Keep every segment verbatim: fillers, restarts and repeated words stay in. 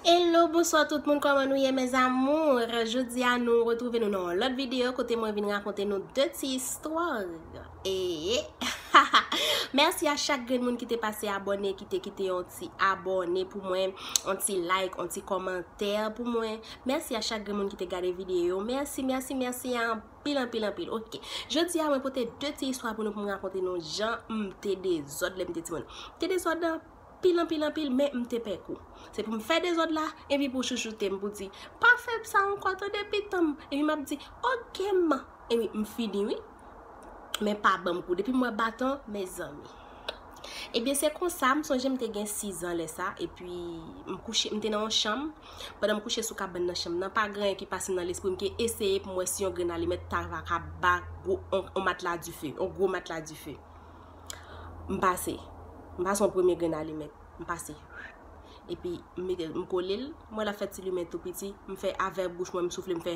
Hello, bonswa tout moun, kòman nou ye, mes amours? Jodi a nou retwouve nou nan yon lòt videyo kote mwen vin rakonte nou de ti istwa. E mèsi a chak grenn moun ki te pase abòne, ki te kite yon ti abòne pou mwen, yon ti like, yon ti kòmantè pou mwen. Mèsi a chak grenn moun ki te gade videyo. Mèsi, mèsi, mèsi anpil, anpil, anpil. Ok. Jodi a mwen pote de ti istwa pou nou, pou m rakonte nou jan m te dezòd lè m te timoun. M te dezòd anpil, anpil, anpil, men m te pè kou. Se pou m fè dezòd la, epi pou chouchoute m, pou di, "Pa fè sa ankò, tande pitan m." Epi m ap di, "Ok, man." Epi m fini, wi. Men pa ban m kou. Depi m wè baton, mezanmi. Ebyen, se konsa, m sonje m te gen sizan lè sa, epi m kouche, m te nan yon chanm. Pandan m kouche sou kabann nan chanm nan, pa gen anyen ki pase nan lespri m ke eseye pou m wè si yon grenn alimèt ta va ka ba gwo, on, on matla dife, yon gwo matla dife. M pase. M pase yon premye grenn alimèt. M pase. Epi, m mete, m kole l, m wè l ap fè ti limen tou piti, m fè avèk bouch mwen, m soufle, m fè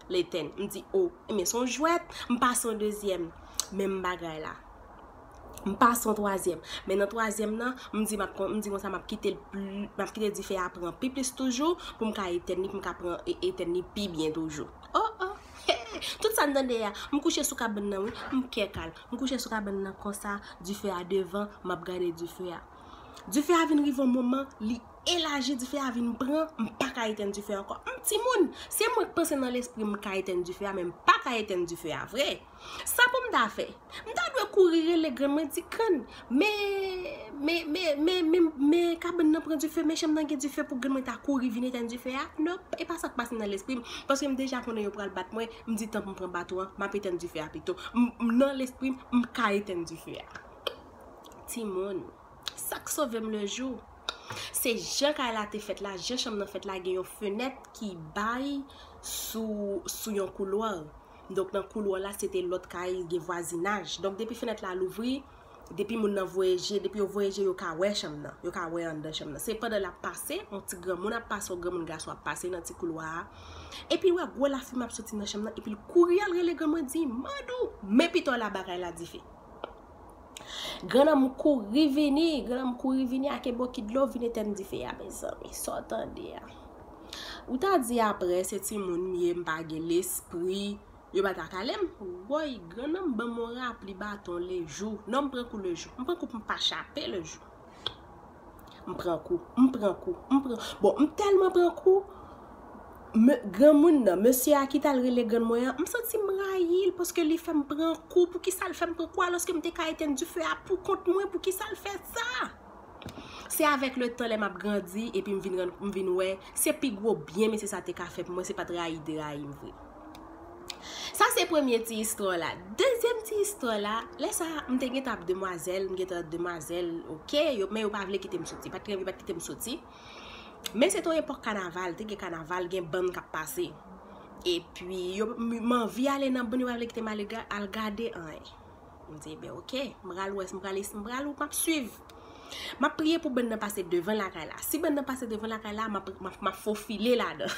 l etèn. M di, "O, ebyen, se yon jwèt." M pase yon dezyèm. Menm bagay la. M pase yon twazyèm. Men nan twazyèm nan, m di, m ap kon-, m di konsa, m ap kite l pli, m ap kite dife a pran pi plis toujou, pou m ka etèn li, pou m ka pran e-, etèn li pi byen toujou. Oh, oh. Tout sa n tande a, m kouche sou kabann nan, wi, m kè kal. M kouche sou kabann nan konsa, dife a devan, m ap gade dife a. Dife a vin rive yon moman, li elaji, dife a vin pran, m pa ka etèn dife a ankò. M timoun, se mwen k panse nan lespri m ka etèn dife a, men m pa ka etèn dife a vre. Sa pou m ta fè? M ta dwe kouri rele grann mwen, di, "Grann, men, men, men, men, men, men kabann nan pran dife, men chanm nan gen dife," pou grann mwen ta kouri vin etèn dife a? Nòp, e pa sa k pase nan lespri m, paske m deja konnen yo pral bat mwen, m di, "Tanpri m pran baton an, m ap etèn dife a pito." M, m, nan lespri m, m ka etèn dife a. Timoun, sa k sove m le jou, se jan kay la te fèt la, jan chanm nan fèt la, gen yon fenèt ki bay sou, sou yon koulwa. Donk, nan koulwa la, se te lòt kay, gen vwazinaj. Donk, depi fenèt la louvri, depi moun nan voye je, depi yo voye je, yo ka wè chanm nan, yo ka wè anndan chanm nan. Se pandan l ap pase, yon ti granmoun ap pase, yon granmoun gason ap pase nan ti koulwa a. Epi, l wè gwo lafimen ap soti nan chanm nan, epi l kouri al rele granmoun, di, "Mandou, men pito la ba kay la dife." Grannanm kouri vini, grannanm kouri vini ak yon bokit dlo, vin etèn dife a, mezanmi. Sa w tande a? Ou ta di apre, se timoun m ye, m pa gen lespri, yo pa ta kale m. Woy, grannanm ban m yon rapli baton le jou. Non, m pran kou le jou. M pran kou pou m pa chape le jou. M pran kou, m pran kou, m pran. Bon, m tèlman pran kou, me, granmoun nan, mesye a ki t al rele grann mwen an, m santi m rayi l paske li fè m pran kou. Poukisa l fè m pran kou alòske m te ka etèn dife a pou kont mwen? Poukisa l fè sa? Se avèk le tan, lè m ap grandi, epi m vin rann, m vin wè, se pi gwo byen mesye sa te ka fè pou mwen, se pa t rayi li te rayi m vre. Sa se premye ti istwa la. Dezyèm ti istwa la, lè sa a, m te gentan ap demwazèl, m gentan ap demwazèl, ok, yo, men yo pa vle kite m soti, pa t renmen, pa t kite m soti. Men se te yon epòk kanaval, te gen kanaval, gen bann k ap pase. Epi, yo, m, m anvi ale nan bann, yo pa vle kite m ale ga-, al gade anyen. M di, "Ebyen, ok, m pral wè, m pral, m pral, m ap swiv." M ap priye pou bann nan pase devan lakay la. Si bann nan pase devan lakay la, m ap, m ap, m ap fofile ladan.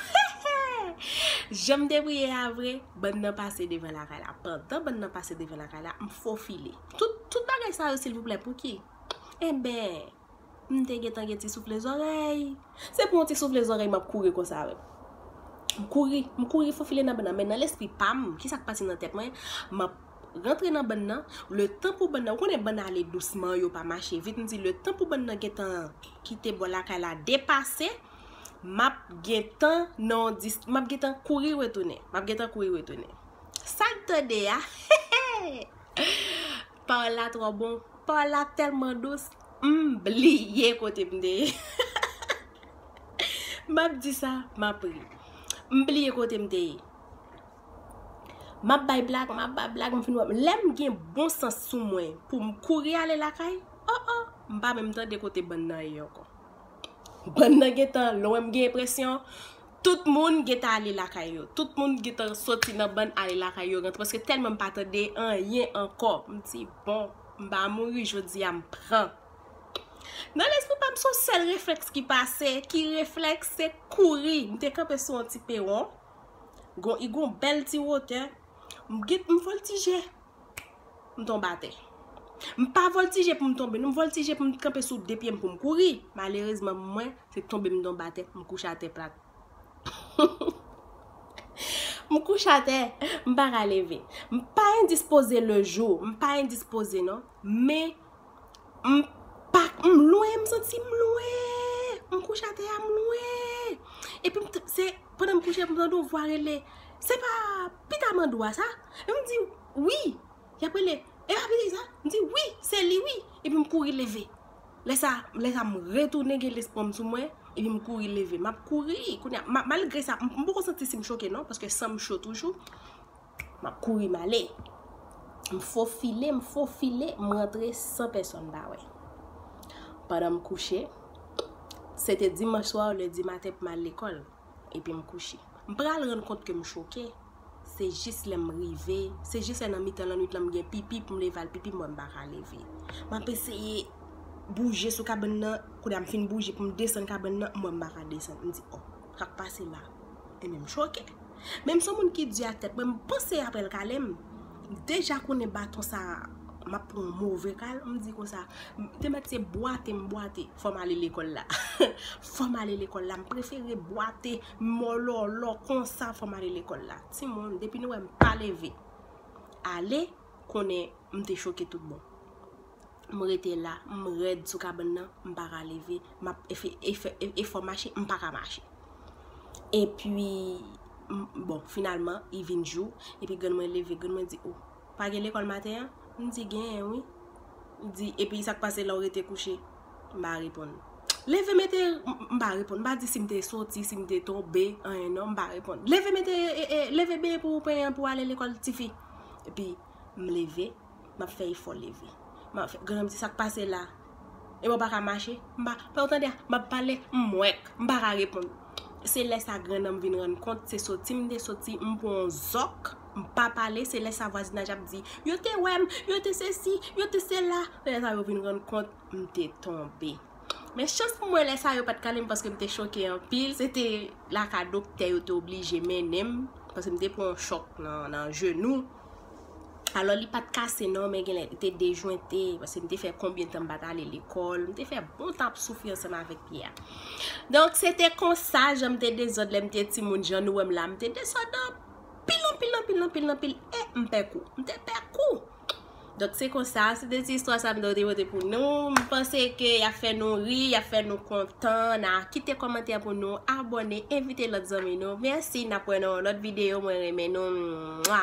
Jan m te priye a vre, bann nan pase devan lakay la. Pandan bann nan pase devan lakay la, m fofile. Tout, tout bagay sa yo, silvouplè, pou ki? Enben, m te gentan gen ti soufle zòrèy. Se pou yon ti soufle zòrèy, m ap kouri konsa, wi. M kouri, m kouri fofile nan bann nan, men nan lespri pa m, kisa k pase nan tèt mwen? M ap rantre nan bann nan, le tan pou bann nan, ou konnen bann ale dousman, yo pa mache vit, m di le tan pou bann nan gentan kite bò lakay la depase, m ap gentan nan dis-, m ap gentan kouri retounen, m ap gentan kouri retounen. Sa n tande a, pawòl la twò bon, pawòl la tèlman dous, m bliye kote m te ye. M ap di sa, m ap ri. M bliye kote m te ye. M ap bay blag, m ap bay blag, m fin wè. Lè m gen bon sans sou mwen pou m kouri ale lakay, oh, oh, m pa menm tande kote bann nan ye ankò. Bann nan gentan, lwen m gen enpresyon, tout moun gentan ale lakay yo. Tout moun gentan soti nan bann ale lakay yo, rantre, paske tèlman m pa tande anyen ankò. M di, "Bon, m pa mouri jodi a, m pran." Nan lespri pa m, se yon sèl reflèks ki pase. Ki reflèks? Se kouri. M te kanpe sou yon ti pewon. Gon, i gon bèl ti wotè. M gen, m vòltije. M tonbe atè. M pa vòltije pou m tonbe, non, m vòltije pou m kanpe sou de pye m pou m kouri. Malerezman, mwen, se tonbe m tonbe atè, m kouche atè plat. M kouche atè, m pa ka leve. M pa endispoze le jou, m pa endispoze, non. Men, m pa, m lwen, m santi m lwen. M kouche atè a, m lwen. Epi, m t- se, pandan m kouche, m tande yon vwa rele, "Se pa Pita Mandou a sa?" E m di, "Wi." Y ap rele, "E pa Pita sa?" M di, "Wi, se li, wi." Epi m kouri leve. Lè sa, lè sa, m retounen gen lespwa m sou mwen, epi m kouri leve. M ap kouri, kounye a, ma- malgre sa, m m poko santi si m choke, non, paske san m cho toujou. M ap kouri, m ale. M fofile, m fofile, m rantre san pèsonn pa wè. Pandan m kouche, se te dimanch swa, lendi maten pou m al lekòl. Epi m kouche. M pral rann kont ke m choke. Se jis lè m rive, se jis lè nan mitan lannwit lan m gen pipi pou m leve al pipi, m wè m pa ka leve. M ap eseye bouje sou kabann nan, kounye a m fin bouje pou m desann kabann nan, m wè m pa ka desann. M di, "Oh, sa k pase la?" Epi m choke. Men m se yon moun ki di a tèt mwen, m panse apre l kale m. Deja konnen baton sa, m ap pran yon move kal, m di konsa, m te mèt se bwate m bwate, fò m ale lekòl la. Fò m ale lekòl la, m prefere bwate, mòlòlò konsa, fò m ale lekòl la. Timoun, depi nou wè m pa leve ale, konnen m te choke tout bon. M rete la, m rèd sou kabann nan, m pa ka leve, m ap efe- efe- e- efò mache, m pa ka mache. Epi, m- bon, finalman, li vin jou, epi grann mwen leve, grann mwen di, "O, pa gen lekòl maten an?" M di, "Genyen, wi." Li di, "Epi sa k pase lè w rete kouche?" M pa reponn. "Leve mete," m- m pa reponn. M pa di si m te soti, si m te tonbe, anyen non, m pa reponn. "Leve mete, e- e- leve benyen pou w penyen pou w ale lekòl, tifi." Epi, m leve, m ap fè efò leve. M ap fè, grann mwen di, "Sa k pase la? E mwen pa ka mache?" M pa, pa w tande a, m ap pale, m wèk, m pa ka reponn. Se lè sa grann mwen vin rann kont, se soti m te soti, m pran yon zòk, m pa pale, se lè sa vwazinaj ap di, "Yo te wè m, yo te sesi, yo te sela." Se lè sa yo vin rann kont, m te tonbe. Men chans pou mwen, lè sa yo pa t kale m paske m te choke anpil. Se te lakay doktè yo te oblije mennen m, paske m te pran yon chòk nan, nan jenou. Alò, li pa t kase non, men genlè li te dejwente, paske m te fè konbyen tan m pa t ale lekòl, m te fè bon tan ap soufri ansanm avèk pye a. Donk, se te konsa, jan m te dezòd lè m te timoun, jan nou wè m la, m te dezòd anpil, anpil, anpil, anpil, anpil, e m pè kou. M te pè kou. Donk, se konsa, se de ti istwa sa m te pote pou nou. M panse ke y ap fè nou ri, y ap fè nou kontan. N a kite kòmantè pou nou, abòne, envite lòt zanmi nou. Mèsi, n ap wè nan yon lòt videyo. Mwen renmen nou. Mwa!